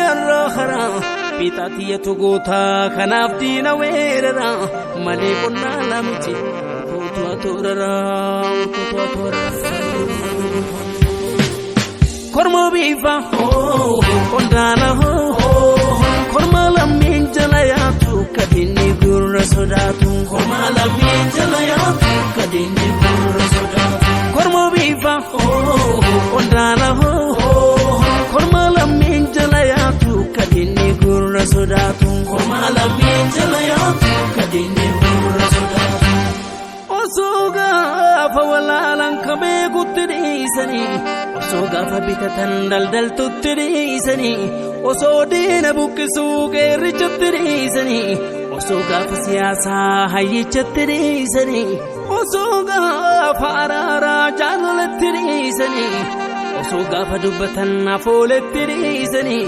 diinarraa haraa fiixaatiyyatu gootaa kanaaf diina weeraraa malee qonnaa lamti kootu atooraraa kootu atooraraa. Korma biifa qondaala korma lammiin jala yaatu kadinni gurra sodaatu. Korma lammiin jala yaatu kadinni gurra sodaatu. Korma biifa qondaala korma lammiin jala yaatu kadinni gurra sodaatu. Korma lammiin jala yaatu kadinni gurra sodaatu. Osoo gaafa walaalaan ka beekutti dhiisanii osoo gaafa bitatan daldaltutti dhiisanii osoo diina buqqisuu qeerrichatti dhiisanii osoo gaafa siyaasaa hayyichatti dhiisanii osoo gaafa araaraa jaalalatti dhiisanii osoo gaafa dubbatan afooletti dhiisanii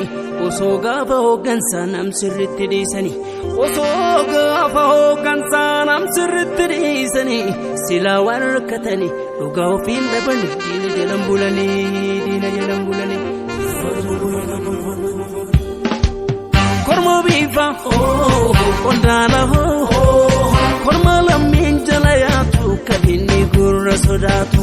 osoo gaafa hooggansaa nam sirritti dhiisanii osoo gaafa hooggansaa nam sirritti dhiisanii silaa waan rakkatanii dhugaa ofiin dhabanii diina jalan bulanii diina jalan bulanii. Korma biifa qondaala korma lammiin jala yaatu kadinni gurra sodaatu.